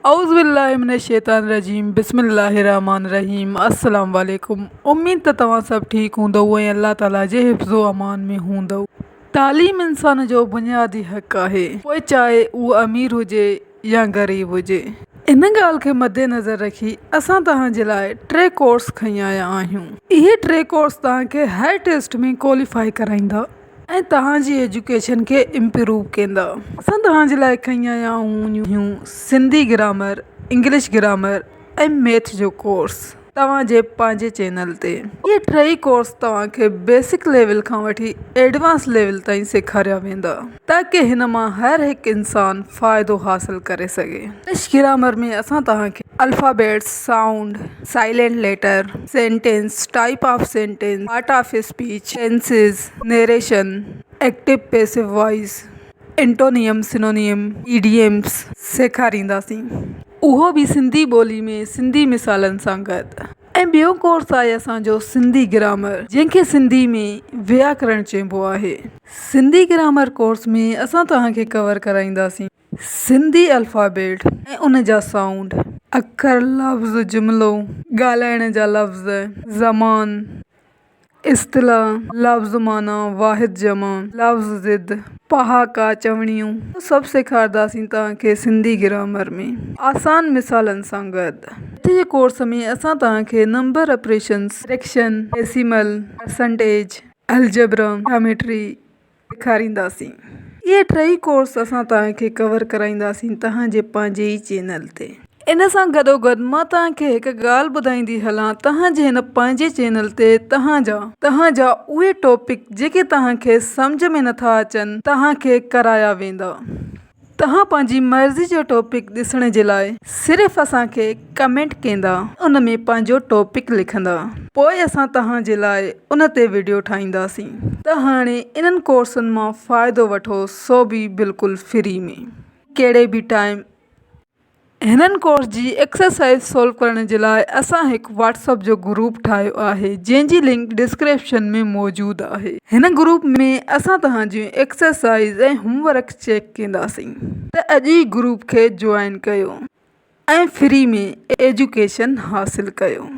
اعوذ بالله من الشيطان الرجيم بسم الله الرحمن الرحيم السلام عليڪم اميد ته توهان سڀ ٺيڪ هوندؤ ۽ الله تعالي جي حفظ و امان ۾ هوندؤ. تعليم انسان جو بنيادي حق آهي پوء چاهي اهو امير هجي يا غريب هجي. ان ڳالهه کي مدنظر رکي اسان توهان جي لاء ٽي ڪورس کڻي آيا آهيون. اهي ٽي ڪورس توهان کي هر ٽيسٽ ۾ ڪواليفائي ڪرائيندا. ۽ توهان جي ايجوڪيشن کي امپروو ڪندا. اسان توهان جي لاء کڻي آيا آهيون Sindhi grammar, English grammar ۽ math جو ڪورس توهان جي پنهنجي چينل تي. اهي ٽئي ڪورس توهان کي بيسڪ ليول کان وٺي ايڊوانس ليول تائين سيکاريا ويندا تاڪه هن مان هر هڪ انسان فائدو حاصل ڪري سگهي. انگلش گرامر ۾ اسان توهان کي alphabets, sound, silent letter, sentence, type of sentence, part of speech, tenses, narration, active passive voice, antonym, synonym, idioms سيکارينداسين. اهو به سنڌي ٻولي ۾ سنڌي مثالن سان گڏ. ۽ ٻيو ڪورس آهي اسان جو سنڌي گرامر جنهن کي سنڌي ۾ وياڪرڻ چئبو آهي. سنڌي گرامر ڪورس ۾ اسان توهان کي ڪور ڪرائينداسين. سنڌي الفابيٽ ۽ ان جا سائونڊ. اکر، لفظ، جملو، ڳالهائڻ جا لفظ، زمان، اصطلاح، لفظ معنيٰ، واحد جمع، لفظ ضد، پهاڪا، چوڻيون، اهو سڀ سيکارداسين توهان کي سنڌي گرامر ۾ آسان مثالن سان گڏ. ميٿ جي ڪورس ۾ اسان توهان کي number operations, fraction, decimal, percentage, algebra, geometry سيکارينداسين. اهي ٽئي ڪورس اسان توهان کي ڪور ڪرائينداسين توهان جي پنهنجي ئي چينل تي. ان سان گڏوگڏ مان توهان کي هڪ ڳالهه ٻڌائيندي هلان توهان جي هن پنهنجي چينل تي توهان جا توهان جا اهي ٽاپڪ جيڪي توهان کي سمجهه ۾ نٿا اچن توهان کي ڪرايا ويندا. توهان پنهنجي مرضي جو ٽاپڪ ڏسڻ جي لاء صرف اسان کي ڪمينٽ ڪيندا ان ۾ پنهنجو ٽاپڪ لکندا پوء اسان توهان جي لاء ان تي وڊيو ٺاهينداسين ته هاڻي انهن ڪورسن مان فائدو وٺو سو به بلڪل فري ۾ ڪهڙي به ٽائيم هنن ڪورس جي ايڪسرسائيز سولو ڪرڻ جي لاء اسان هڪ واٽس اپ جو گروپ ٺاهيو آهي جنهن جي لنڪ ڊسڪرپشن ۾ موجود آهي هن گروپ ۾ اسان توهان جون ايڪسرسائيز ۽ هوم ورڪ چيڪ ڪنداسين ته اڄ ئي گروپ کي جوائن ڪيو ۽ فري ۾ ايجوڪيشن حاصل ڪيو.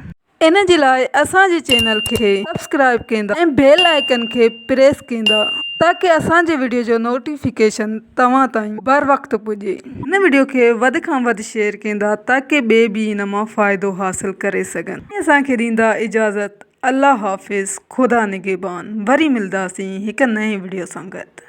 ان جي لاء اسان جي چينل کي سبسڪرائب ڪندا ۽ بيل آئيڪن کي پريس ڪندا تاڪه اسان جي وڊيو جو نوٽيفڪيشن توهان تائين بروقت پڄي. هن وڊيو کي وڌ کان وڌ شيئر ڪندا تاڪه ٻئي به ان مان فائدو حاصل ڪري سگهن ۽ اسان کي ڏيندا اجازت الله حافظ خدا نگهبان وري ملداسين هڪ نئين وڊيو سان گڏ.